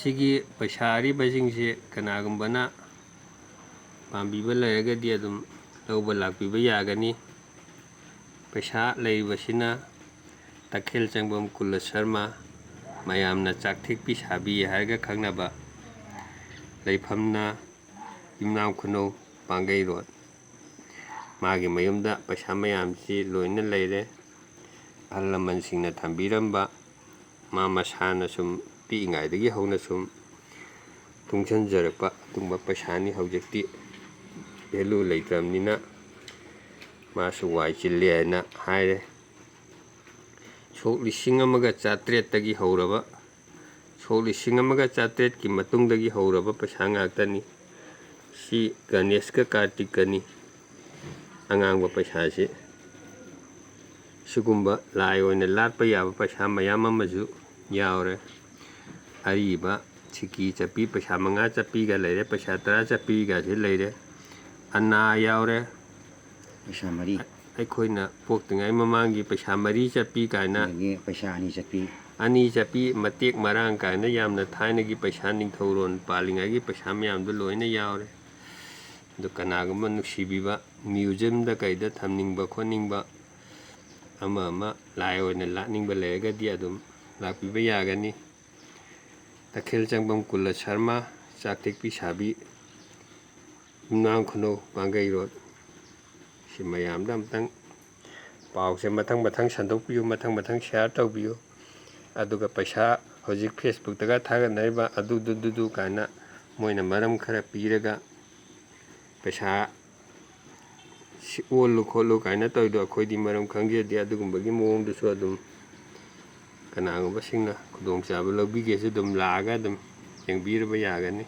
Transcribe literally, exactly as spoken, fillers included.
ꯁꯤꯒꯤ ꯄꯩꯁꯥ ꯑꯔꯤꯕꯁꯤꯡꯁꯦ ꯀꯅꯥꯒꯨꯝꯕꯅ ꯄꯥꯝꯕꯤꯕ ꯂꯩꯔꯒꯗꯤ ꯑꯗꯨꯝ ꯂꯧꯕ ꯂꯥꯛꯄꯤꯕ ꯌꯥꯒꯅꯤ꯫ ꯄꯩꯁꯥ ꯂꯩꯔꯤꯕꯁꯤꯅ ꯇꯈꯦꯜ ꯆꯪꯕꯝ ꯀꯨꯂ ꯁꯔꯃ, ꯃꯌꯥꯝꯅ ꯆꯥꯛꯊꯦꯛꯄꯤ ꯁꯥꯕꯤ ꯍꯥꯏꯔꯒ ꯈꯪꯅꯕ, ꯂꯩꯐꯝꯅ ꯌꯨꯝꯅꯥꯝ ꯈꯨꯅꯧ, ꯄꯥꯡꯒꯩ ꯔꯣꯗ꯫ ꯃꯥꯒꯤ ꯃꯌꯨꯝꯗ ꯄꯩꯁꯥ ꯃꯌꯥꯝꯁꯤ ꯂꯣꯏꯅ ꯂꯩꯔꯦ꯫ ꯑꯍꯜ ꯂꯃꯟꯁꯤꯡꯅ ꯊꯝꯕꯤꯔꯝꯕ, ꯃꯥ ꯃꯁꯥꯅ ꯁꯨꯝ ꯄꯤꯛꯏꯉꯩꯗꯒꯤ ꯍꯧꯅ ꯁꯨꯝ ꯇꯨꯡꯁꯤꯟꯖꯔꯛꯄ ꯑꯗꯨꯒꯨꯝꯕ ꯄꯩꯁꯥꯅꯤ꯫ ꯍꯧꯖꯤꯛꯇꯤ ꯚꯦꯂꯨ ꯂꯩꯇ꯭ꯔꯕꯅꯤꯅ ꯃꯥꯁꯨ ꯋꯥꯏ ꯆꯤꯜꯂꯦ ꯍꯥꯏꯅ ꯍꯥꯏꯔꯦ꯫ ꯁꯣꯛ ꯂꯤꯁꯤꯡ ꯑꯃꯒ ꯆꯥꯇ꯭ꯔꯦꯠꯇꯒꯤ ꯍꯧꯔꯕ, ꯁꯣꯛ ꯂꯤꯁꯤꯡ ꯑꯃꯒ ꯆꯥꯇ꯭ꯔꯦꯠꯀꯤ ꯃꯇꯨꯡꯗꯒꯤ ꯍꯧꯔꯕ ꯄꯩꯁꯥ ꯉꯥꯛꯇꯅꯤ꯫ ꯁꯤ ꯒꯅꯦꯁꯀ ꯀꯥꯔꯇꯤꯛꯀꯅꯤ꯫ ꯑꯉꯥꯡꯕ ꯄꯩꯁꯥꯁꯤ ꯁꯤꯒꯨꯝꯕ ꯂꯥꯏ ꯑꯣꯏꯅ ꯂꯥꯠꯄ ꯌꯥꯕ ꯄꯩꯁꯥ ꯃꯌꯥꯝ ꯑꯃꯁꯨ ꯌꯥꯎꯔꯦ꯫ ꯑꯔꯤꯕ ꯁꯤꯀꯤ ꯆꯠꯄꯤ, ꯄꯩꯁꯥ ꯃꯉꯥ ꯆꯠꯄꯤꯒ ꯂꯩꯔꯦ, ꯄꯩꯁꯥ ꯇꯔꯥ ꯆꯠꯄꯤꯒꯁꯦ ꯂꯩꯔꯦ꯫ ꯑꯅꯥ ꯌꯥꯎꯔꯦ꯫ ꯄꯩꯁꯥ ꯃꯔꯤ꯫ ꯑꯩꯈꯣꯏꯅ ꯄꯣꯛꯇ꯭ꯔꯤꯉꯩ ꯃꯃꯥꯡꯒꯤ ꯄꯩꯁꯥ ꯃꯔꯤ ꯆꯠꯄꯤ ꯀꯥꯏꯅ, ꯑꯗꯒꯤ ꯄꯩꯁꯥ ꯑꯅꯤ ꯆꯠꯄꯤ꯫ ꯑꯅꯤ ꯆꯠꯄꯤ, ꯃꯇꯦꯛ ꯃꯔꯥꯡ ꯀꯥꯏꯅ ꯌꯥꯝꯅ ꯊꯥꯏꯅꯒꯤ ꯄꯩꯁꯥ, ꯅꯤꯡꯊꯧꯔꯣꯟ ꯄꯥꯜꯂꯤꯉꯩꯒꯤ ꯄꯩꯁꯥ ꯃꯌꯥꯝꯗꯣ ꯂꯣꯏꯅ ꯌꯥꯎꯔꯦ꯫ ꯑꯗꯨ ꯀꯅꯥꯒꯨꯝꯕ ꯅꯨꯡꯁꯤꯕꯤꯕ ꯃ꯭ꯌꯨꯖꯤꯌꯝꯗ ꯀꯩꯗ ꯊꯝꯅꯤꯡꯕ ꯈꯣꯠꯅꯤꯡꯕ, ꯑꯃ ꯑꯃ ꯂꯥꯏ ꯑꯣꯏꯅ ꯂꯥꯠꯅꯤꯡꯕ ꯂꯩꯔꯒꯗꯤ ꯑꯗꯨꯝ ꯂꯥꯛꯄꯤꯕ ꯌꯥꯒꯅꯤ꯫ ꯇꯈꯦꯜ ꯆꯪꯕꯝ ꯀꯨꯂ ꯁꯔꯃ, ꯆꯥꯛꯊꯦꯛꯄꯤ ꯁꯥꯕꯤ, ꯌꯨꯝꯅꯥꯝ ꯈꯨꯅꯧ, ꯄꯥꯡꯒꯩ ꯔꯣꯗ꯫ ꯁꯤ ꯃꯌꯥꯝꯗ ꯑꯝꯇꯪ ꯄꯥꯎꯁꯦ ꯃꯊꯪ ꯃꯊꯪ ꯁꯟꯗꯣꯛꯄꯤꯌꯨ, ꯃꯊꯪ ꯃꯊꯪ ꯁꯤꯌꯥꯔ ꯇꯧꯕꯤꯌꯨ꯫ ꯑꯗꯨꯒ ꯄꯩꯁꯥ ꯍꯧꯖꯤꯛ ꯐꯦꯁꯕꯨꯛꯇꯒ ꯊꯥꯒꯠꯅꯔꯤꯕ ꯑꯗꯨꯗꯨꯗꯨꯗꯨ ꯀꯥꯏꯅ ꯃꯣꯏꯅ ꯃꯔꯝ ꯈꯔ ꯄꯤꯔꯒ ꯄꯩꯁꯥ ꯁꯤ ꯑꯣꯜꯂꯨ ꯈꯣꯠꯂꯨ ꯀꯥꯏꯅ ꯇꯧꯔꯤꯗꯣ ꯑꯩꯈꯣꯏꯗꯤ ꯃꯔꯝ ꯈꯪꯖꯗꯦ꯫ ꯑꯗꯨꯒꯨꯝꯕꯒꯤ ꯃꯑꯣꯡꯗꯨꯁꯨ ꯑꯗꯨꯝ ꯀꯅꯥꯒꯨꯝꯕꯁꯤꯡꯅ ꯈꯨꯗꯣꯡꯆꯥꯕ ꯂꯧꯕꯤꯒꯦꯁꯨ ꯑꯗꯨꯝ ꯂꯥꯛꯑꯒ ꯑꯗꯨꯝ ꯌꯦꯡꯕꯤꯔꯕ ꯌꯥꯒꯅꯤ꯫